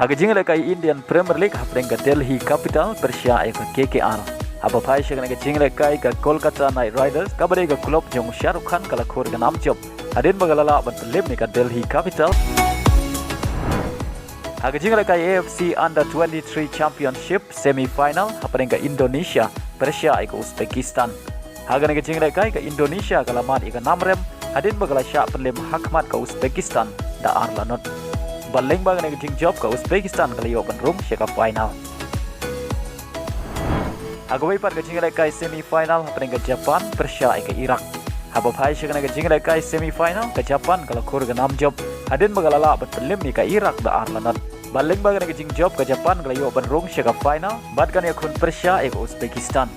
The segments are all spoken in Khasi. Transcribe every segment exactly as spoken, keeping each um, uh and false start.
Ha ka jinglehkai Indian Premier League hapdeng ka Delhi Capital pyrshah ïa ka K K R. Haba phai sha kane ka jinglehkai ka Kolkata Knight Riders kaba dei ka club jong Shah Rukh Khan ka la khur ka nam jop hadien ba ka la lah ban pynlip ïa ka Delhi Capital. Ha ka jinglehkai A F C Under twenty-three Championship semi final hapdeng ka Indonesia pyrshah ïa ka Uzbekistan. Ha kane ka jinglehkai ka Indonesia ka la mad ïa ka nam rem hadien ba ka la shah pynlip hakhmat ka Uzbekistan da ar la not. Bad lyngba kane ka jingjop ka Uzbekistan ka la ïoh ban rung sha ka final. Ha kawei pat ka jinglehkai semi final hapdeng ka Japan pyrshah ïa ka Iraq. Haba phai sha kane ka jinglehkai semi final ka Japan ka la khur ka nam jop hadien ba ka la lah ban pynlip ïa ka Iraq da ar la not. Bad lyngba kane ka jingjop ka Japan ka la ïoh ban rung sha ka final bad kan ïakhun pyrshah ïa ka Uzbekistan.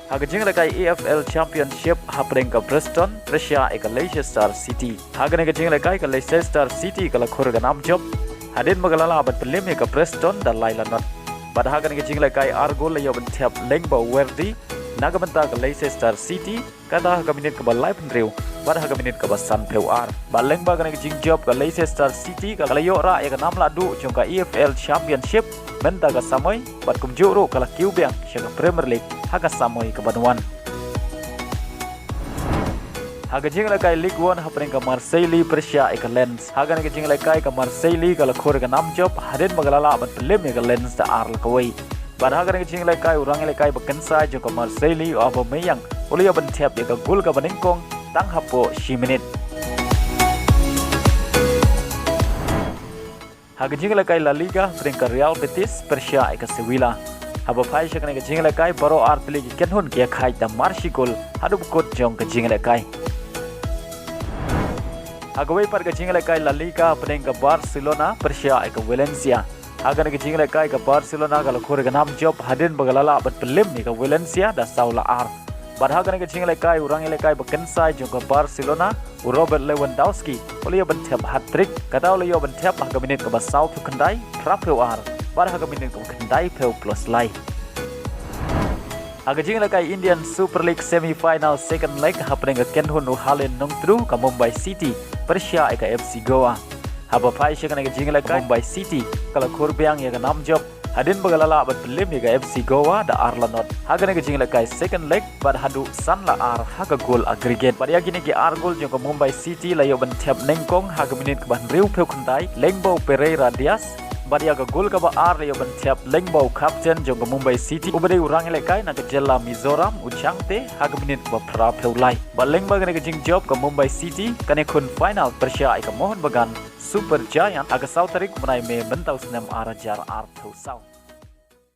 Ha ka jinglehkai E F L Championship hapdeng ka Preston pyrshah ïa ka Leicester City. Ha kane ka jinglehkai ka Leicester City ka la khur ka nam jop hadien ba ka la lah ban pynlip ïa ka Preston da lai la not. Bad ha kane ka jinglehkai ar gol la ïoh ban thep lyngba u Werdy na ka bynta ka Leicester City, kata ha ka minit kaba laiphew hynriew bad ha ka minit kaba sanphew ar. Bad lyngba kane ka jingjop ka Leicester City ka la ïoh rah ïa ka nam lahduh jong ka E F L Championship mynta ka samoi bad kumjuh ruh ka la kiew biang sha ka Premier League ha ka samoi kaba wan. Ha ka jinglehkai Ligue One hapdeng ka Marseille pyrshah ïa ka Lens. Ha kane ka jinglehkai ka Marseille ka la khur ka nam jop hadien ba ka la lah ban pynlip ïa ka Lens da ar la kawei. Bad ha kane ka jinglehkai u rangïalehkai ba kynsai jong ka Marseille u Aubameyang u la ïoh ban thep ïa ka gol kaba nyngkong tang hapoh shi minit. Ha ka jinglehkai La Liga hapdeng ka Real Betis pyrshah ïa ka Sevilla. Haba phai sha kane ka jinglehkai baroh ar tylli ki kynhun ki ïakhaid da mar shi gol haduh ba kut jong ka jinglehkai. Ha kawei pat ka jinglehkai La Liga hapdeng ka Barcelona pyrshah ïa ka Valencia. Ha kane ka jinglehkai ka Barcelona ka la khur ka nam jop hadien ba ka la lah ban pynlip ïa ka Valencia da saw la ar. Bad ha kane ka jinglehkai u rangïalehkai ba kynsai jong ka Barcelona u Robert Lewandowski u la ïoh ban thep hat-trick, kata u la ïoh ban thep ha ka minit kaba sawphew khyndai, phraphew ar bad ha ka minit kaba khyndaiphew plus lai. Ha ka jinglehkai Indian Super League semi final second leg hapdeng ka kynhun u Halen Nongtdu ka Mumbai City pyrshah ïa ka F C Goa. Haba phai sha kane ka jinglehkai Mumbai City ka la khur biang ïa ka nam jop hadien ba ka la lah ban pynlip ïa ka F C Goa da ar la not ha kane ka jinglehkai second leg bad haduh san la ar ha ka gol aggregate. Bad ïa kine ki ar gol jong ka Mumbai City la ïoh ban thep nyngkong ha ka minit kaba hynriewphew khyndai lyngba u Pereira Diaz. Bad ïa ka gol kaba ar la ïoh ban thep lyngba u captain jong ka Mumbai City uba dei u rangïalehkai na ka jylla Mizoram u Chhangte ha ka minit kaba phraphew lai. Bad lyngba kane ka jingjop ka Mumbai City kan ïakhun final pyrshah ïa ka Mohun Bagan Super Giant ha ka saw tarik u bnai May mynta u snem ar hajar arphew saw.